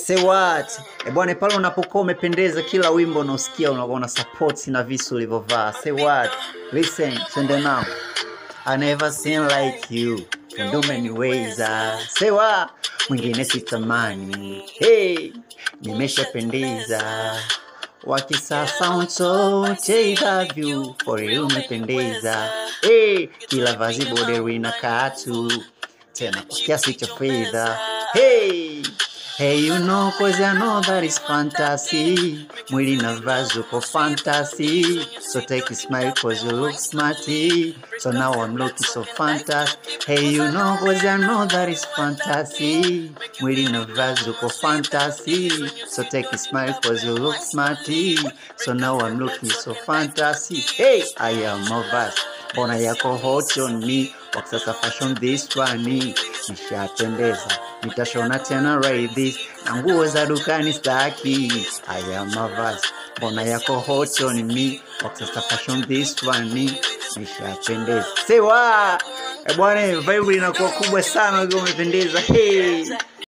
Say what? E bwana, pale unapokuwa umependeza, kila wimbo unaosikia unakuwa una support na visu ulivyovaa. Say what? Listen, twende nao. I never seen like you. Ndo umeniweza. Say what? Mwingine sitamani. Hey, nimeshapendeza. Wakisasa unchoche love for you umependeza. Hey, kila vazi bode linakaa tu tena kwa kiasi cha fedha. Hey, hey, you know, 'cause I know that is fantasy. Mwili na vazi uko fantasy. So take a smile 'cause you look smarty. So now I'm looking so fantastic. Hey, you know, 'cause I know that is fantasy. Mwili na vazi uko fantasy. So take a smile 'cause you look smarty. So now I'm looking so fantasy. Hey, I am a verse. Mbona yako hot on me? Wakisasa fashion this one. Nishapendeza, nitashona tena right this. Na nguo za dukani staki. Haya mavazi, mbona yako hot on me? Wakisasa fashion this one. Nishapendeza. Say what? Eh bwana, vibe inakuwa kubwa sana ukiwa umependeza. Hey.